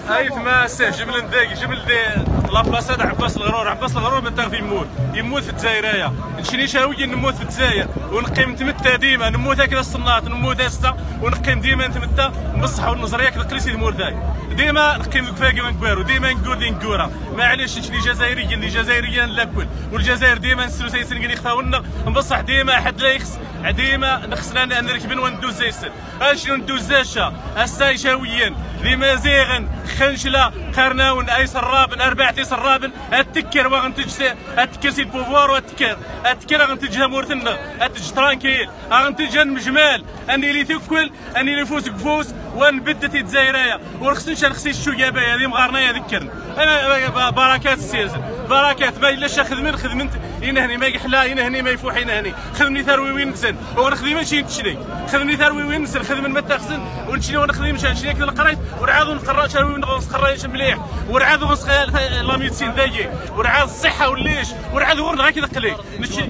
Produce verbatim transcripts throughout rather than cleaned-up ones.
Ay, tma se, jimlin deg, jiml de, la plasa da Abbas al-Gharur, Abbas al-Gharur bata fi mut, yimut fi Dzayir ya. Nchini shawi yimut fi Dzayir, ونقيم تمتا ديما، نموت هكذا الصنات، نموت هسه، ونقيم ديما تمتا، بصح ونزريك القريسي دمور ذاي. ديما نقيم كفاكي ونقوير، وديما نقول دي نقورا. معليش، نشري جزائريين، دي جزائريين لكل. والجزائر ديما نسلو سيسن قد يخفاونا، بصح ديما حد لا يخس، ديما نخسنا نركبن وندوز سيسن. اشنو ندوز زاشا، السايشاويين، ديما زيغن، خنشلة، قرناون، اي سرابن، اربعتي سرابن، اتكر وغن تجسي، اتكر سي البوفوار واتكر، اتكر اغن تجي مورثنا، اتجي ترانكيل، اغن تجي مجمال، اني لي تكل، اني لي فوس قفوس، وان بدت الجزائرية. ورخصنش نخصي الشويابة هذه مغارنة هذه كرن. انا بركات السياسة، بركات ما الا خدمن خدمنت. ينهني ما يحلى، ينهني ما يفوح، ينهني خدمني ثروي وين نسن. ونخدم شي نتشري، خدمني ثروي وين نسن، خدمن ما تخزن. ونشري ونخدم شان شريك القريت، ورعاد ونقرا شاوي ونغوص قرا يش مليح، ورعاد ونغوص لا ميدسين دايي، ورعاد الصحة والليش، ورعاد ورد غاكي دقلي. نشي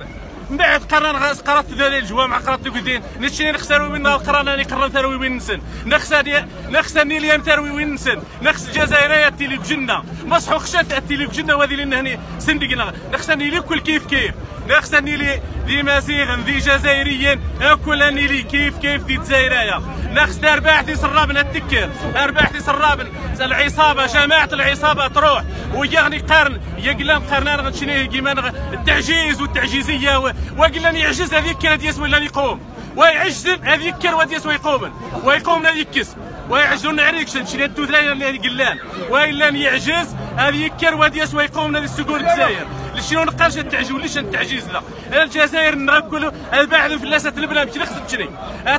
من بعد قرا نغاس قرات ذا الجوامع قرات تقدين. نشي نخسر وين القرا، انا قرا ثروي وين نسن. نخسر، نخسر نيليان ثروي وين نسن. نخس الجزائرية تيلي بجنة. مصحو خشت تيلي بجنة وهذه لنا هني سندقنا. نخسني لي كل كيف كيف. نخسني لي ذي مزيغن، ذي جزائريين، كل اني لي كيف كيف ذي جزائرية. نخس ارباح ذي سرابن التكر، ارباح ذي سرابن. العصابة، جماعة العصابة تروح ويغني قرن، يقلن قرنان غنشنيه قيمان غ-، التعجيز والتعجيزية و-، وقلن يعجز هذيك كانت يسوي لن يقوم. ويعجز هذيك كر وديس ويقومن. ويقومن هذيك كس. ويعجزون نعريك شن شريت تو ثلاثة اللي قلان. وإلا يعجز هذه يكر وديس ويقوم نادي السجون الجزائر. لشنو نقاش التعجيز، ليش التعجيز لا؟ الجزائر نغكلو الباحث في اللاسة تلبنا مش نخص تشري.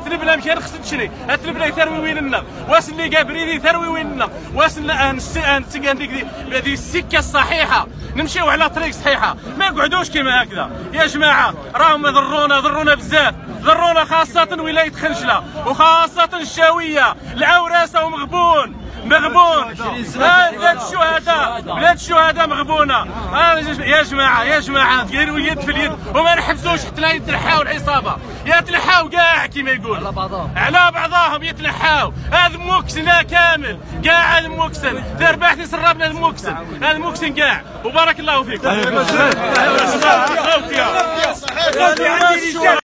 تلبنا مش نخص تشري. تلبنا ثروي وين لنا؟ واس اللي قابريني ثروي وين لنا؟ واس اللي أنس-، أنسق عندك دي، هذه السكة الصحيحة. نمشيو على طريق صحيحة، ما نقعدوش كيما هكذا. يا جماعة، راهم يضرونا، يضرونا بزاف، يضرونا خاصة ولاية خنشلة، وخاصة الشاوية، العوراسة ومغبون، مغبون. آه، بلاد الشهداء، بلاد الشهداء مغبونة. آه، يا جماعة، يا جماعة، ديروا يد في اليد، وما نحبسوش حتى لا يتنحاو العصابة، يتنحاو كاع كيما يقول. على بعضهم. على بعضهم يتنحاو. هذا موكسنا كامل، كاع هذا موكسن. دار باحث يسربنا هذا موكسن، هذا موكسن كاع. وبارك الله فيكم.